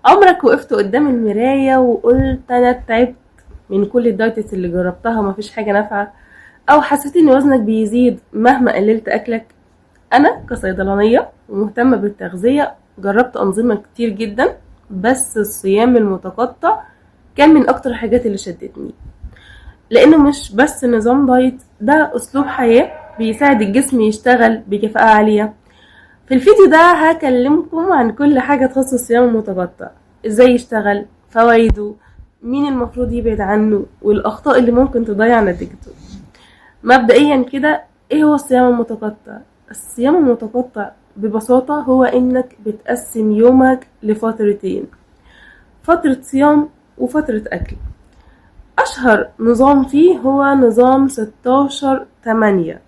عمرك وقفت قدام المراية وقلت أنا تعبت من كل ال diets اللي جربتها ومفيش حاجة نافعة، أو حسيت إن وزنك بيزيد مهما قللت أكلك؟ أنا كصيدلانية ومهتمة بالتغذية جربت أنظمة كتير جدا، بس الصيام المتقطع كان من أكتر الحاجات اللي شدتني، لأنه مش بس نظام diet، ده أسلوب حياة بيساعد الجسم يشتغل بكفاءة عالية. في الفيديو ده هكلمكم عن كل حاجة تخص الصيام المتقطع، ازاي يشتغل، فوائده، مين المفروض يبعد عنه، والأخطاء اللي ممكن تضيع نتيجته. مبدئيا كده، ايه هو الصيام المتقطع؟ الصيام المتقطع ببساطة هو انك بتقسم يومك لفترتين، فترة صيام وفترة أكل. أشهر نظام فيه هو نظام 16/8،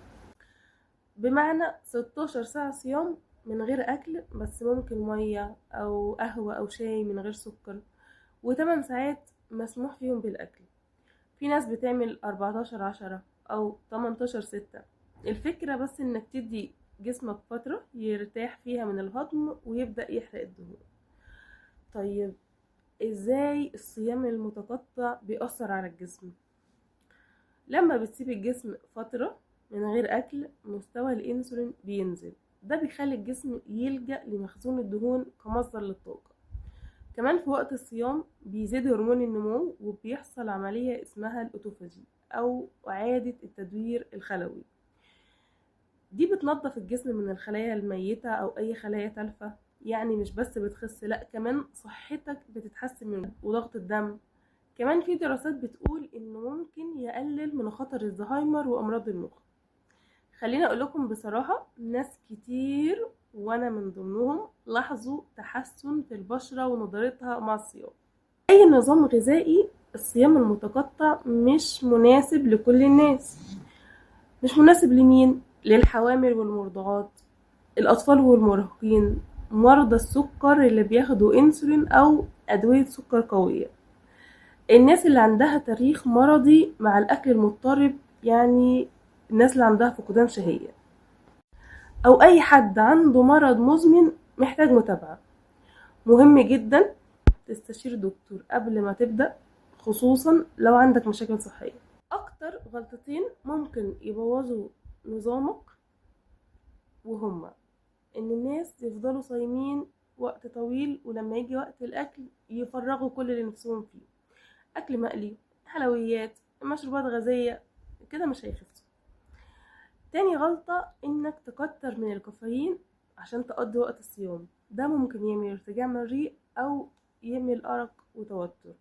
بمعنى 16 ساعة صيام من غير أكل، بس ممكن مية أو قهوة أو شاي من غير سكر، و8 ساعات مسموح فيهم بالأكل. في ناس بتعمل 14/10 أو 18/6. الفكرة بس إنك تدي جسمك فترة يرتاح فيها من الهضم ويبدأ يحرق الدهون. طيب إزاي الصيام المتقطع بيأثر على الجسم؟ لما بتسيب الجسم فترة من غير أكل، مستوى الإنسولين بينزل، ده بيخلي الجسم يلجأ لمخزون الدهون كمصدر للطاقة. كمان في وقت الصيام بيزيد هرمون النمو، وبيحصل عملية اسمها ال autophagy أو إعادة التدوير الخلوي. دي بتنظف الجسم من الخلايا الميتة أو أي خلايا تالفة. يعني مش بس بتخس، لأ كمان صحتك بتتحسن من وضغط الدم. كمان في دراسات بتقول إنه ممكن يقلل من خطر الزهايمر وأمراض المخ. خليني أقول لكم بصراحة، ناس كتير وأنا من ضمنهم لاحظوا تحسن في البشرة ونضارتها مع الصيام. أي نظام غذائي، الصيام المتقطع مش مناسب لكل الناس. مش مناسب لمين؟ للحوامل والمرضعات، الأطفال والمراهقين، مرضى السكر اللي بياخدوا إنسولين أو أدوية سكر قوية، الناس اللي عندها تاريخ مرضي مع الأكل المضطرب، يعني الناس اللي عندها فقدان شهية، أو أي حد عنده مرض مزمن محتاج متابعة. مهم جدا تستشير دكتور قبل ما تبدأ، خصوصا لو عندك مشاكل صحية. أكتر غلطتين ممكن يبوظوا نظامك، وهما إن الناس يفضلوا صايمين وقت طويل، ولما يجي وقت الأكل يفرغوا كل اللي نفسهم فيه، أكل مقلي، حلويات، مشروبات غازية، كده مش هيخسوا. تاني غلطة إنك تكتر من الكافيين عشان تقضي وقت الصيام، ده ممكن يعمل ارتجاع مريء أو يعمل أرق وتوتر.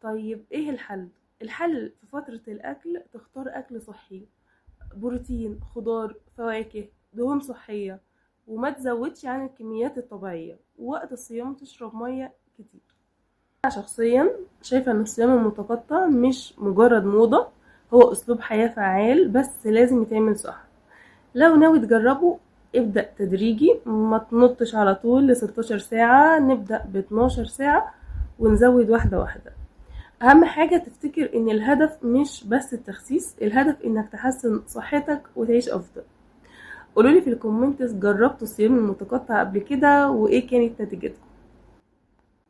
طيب إيه الحل؟ الحل في فترة الأكل تختار أكل صحي، بروتين، خضار، فواكه، دهون صحية، وما تزودش عن الكميات الطبيعية. ووقت الصيام تشرب مية كتير. أنا شخصيا شايفة إن الصيام المتقطع مش مجرد موضة، هو أسلوب حياة فعال، بس لازم يتعمل صح. لو ناوي تجربه ابدأ تدريجي، ما تنطش على طول ل 16 ساعة، نبدأ ب 12 ساعة ونزود واحدة واحدة. أهم حاجة تفتكر إن الهدف مش بس التخسيس، الهدف إنك تحسن صحتك وتعيش أفضل. قولولي في ال comments، جربتوا الصيام المتقطع قبل كده وإيه كانت نتيجتكم؟